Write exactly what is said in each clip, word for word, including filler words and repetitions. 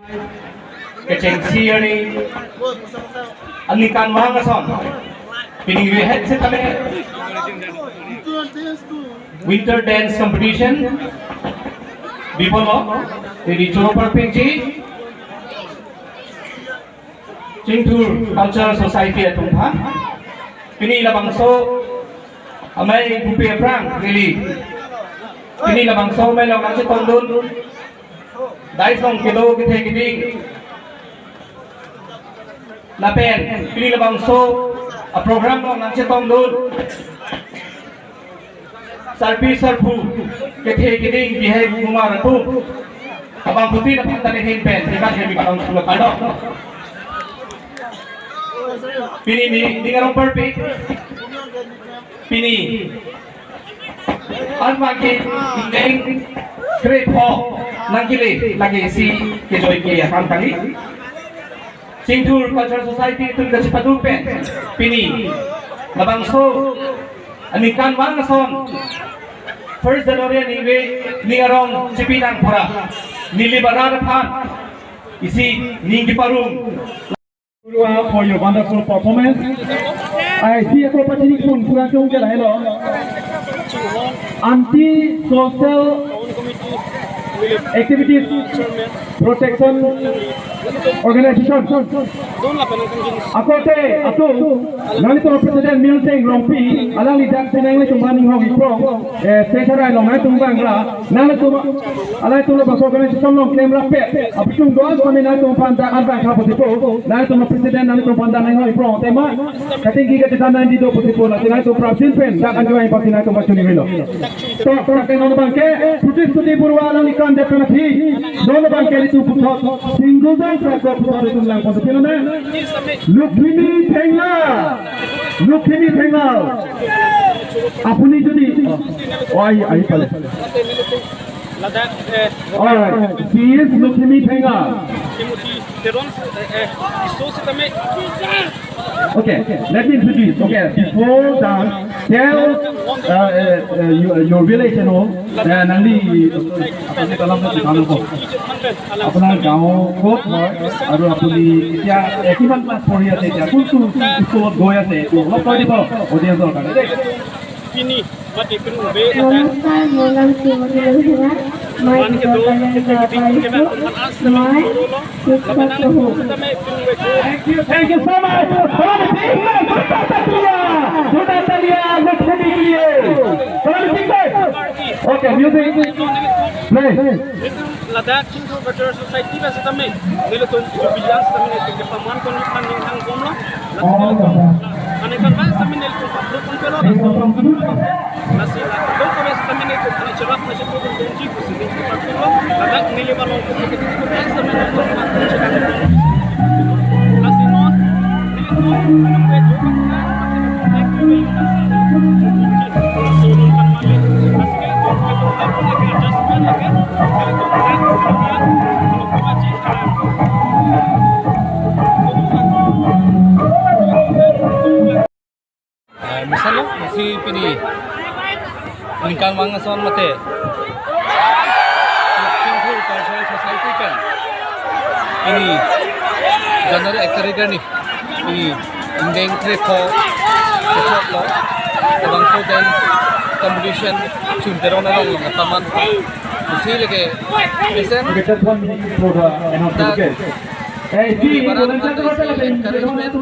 Kechengsi arni aningkanvang ason pini ningve het setame Winter Dance Competition bipolo, pini choro parpikji Chingthur Cultural Society atum aphan. Pini labangso amei bupi aphrang neli, pini labangso amei along nangchetongdun, dais along kedo kethe keding lapen pini labangso a-program along nangchetongdun sarpi sarpo kethe keding bihek mumar atum abangphutin aphan ta neli ahin pen thekhat hemi kalong sulo kardom. Pini ni ning arong parpik, pini anparke ingdeng krepho nangkele lake isi kejoi ke akan kali. Chingthur Cultural Society atum kachepado pen pini labangso aningkanvang ason first January aningve ning arong chipi nang pura neli barat aphan isi ning keparong. Purwa for your wonderful performance. I see ako pachini pun kurang chong ke lahelo. Anti social activities protection organization. Akote atum, nanglitum president Mewsing Rongpi, alangli dak si nanglitum aphan ning hong iprong, eh, stage arai along nanglitum bang ra, nanglitum, alangtum labangso organization along klem rapet, apichung do-an kami nanglitum aphan dak anbang kha pusi pu, nanglitum president nanglitum aphan dak ning hong iprong, tema, katingki kachethan nangji do pusi pu, lasi nanglitum prapjin pen dak anjoi pasi nanglitum pachuni helo. To, to, ke non abangke, Putri Stuti Baruah alangli kan dep penaphi, non abangke ilitum puthot, single dance ako puthot ilitum lang pon, pilo na? Lukhimi Thenga, Lukhimi Thenga. Apuni jodi, oh, ahi, ahi pale. Ladak, eh, All right, she is Lukhimi Thenga. Timothy Teron, eh, eh, iso setame. Okay, let me introduce. Okay, before that, tell, uh, uh, uh, your, your village and all. Uh, nangli, uh, apuni kalam na chikano ko. Apuna gaon kot hoi, aru apuni ketia, eh, kiman class pori ase, ketia kuntu school-ot goi ase, to olop koi dibo, audience-or karone. Pini, mate pini ube ladak. নমস্কাৰ, মোৰ নাম শ্ৰীমতী লুথুৰা। মই মান ke do, Dibrugarh kete kete kete kete kete kete kete kete Thank you, thank you so much. Thank you, thank you. Okay, music. Play. Ladak Chingthur Cultural Society ba setame nelitum jubilee setame nelitum kepaman pon nang ning hang bomlo. Aningkanvang setame nelitum papluk pon pelo. Lasi la, dong kami setame nelitum kena cherap na situ dong dongji pusi nelitum papluk lo. Ladak neli malong ko ke ke setame nelitum papluk cherap. Lasi non nelitum minum bejo. Thank you. Lasi nelitum kan mali. Lasi nelitum kan mali. Lasi nelitum kan mali. Eh, misalnya, si pini aningkanvang ason mate Chingthur Cultural Society pen pini January ek tarik arni, pini ingdeng krepho kechoklo, labangso dance competition Chingthur Teron along along kepaman. Isi lake mesen. Okay, just one minute for the announcement. Okay. Eh, di, volunteer to hotel pen, encouragement.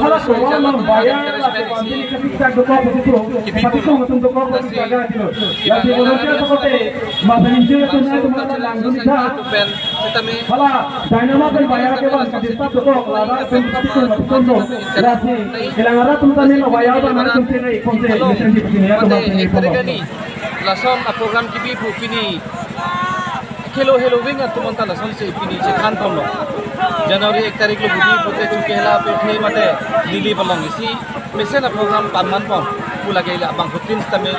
Hala, so, wala, bayar, la, ke, pampi, ke, tiktak, doko, pusi, pro. Pati, kong, tum, doko, pusi, jaga, dilo. Lasi volunteer to hotel, ma, volunteer to, na, to, ma, lang, dun, tha. Pen, setame. Hala, dynamo pen, bayar, ke, bang, ke, staff, doko, la, da, pen, pati, kong, tum, doko. Lasi, kelang, ara, tum, tame, la, bayar, ba, na, tum, tene, kong, te, mesen, di, pati, ya, tum, tene, kong. Lason a-program kebi pu pini. Khelo Helo Wing atum anta lasonsi pini chekhan ponlo. January ek tarik lo budi pute chuke hela pe the mate Dili balong isi mesen a-program panman pon. Pu lake la abangphutin setame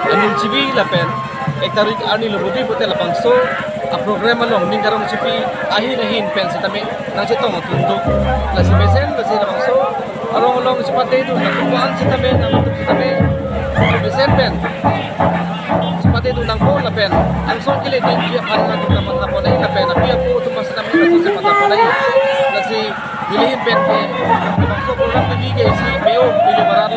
aning chibi lapen ek tarik arni lo budi pute labangso a-program along ning karong chipi ahin ahin pen setame nangchetong atum do. Lasi mesen lasi labangso arong along chepate do, nangkuan setame, nangtum setame, mesen pen chepate do nangpo lapen angsong kele dengki aphan nangtum nangmatha pon lapen api apo atum setame. Neli hin pen ke, bangso program ke neli ke isi beo, neli barat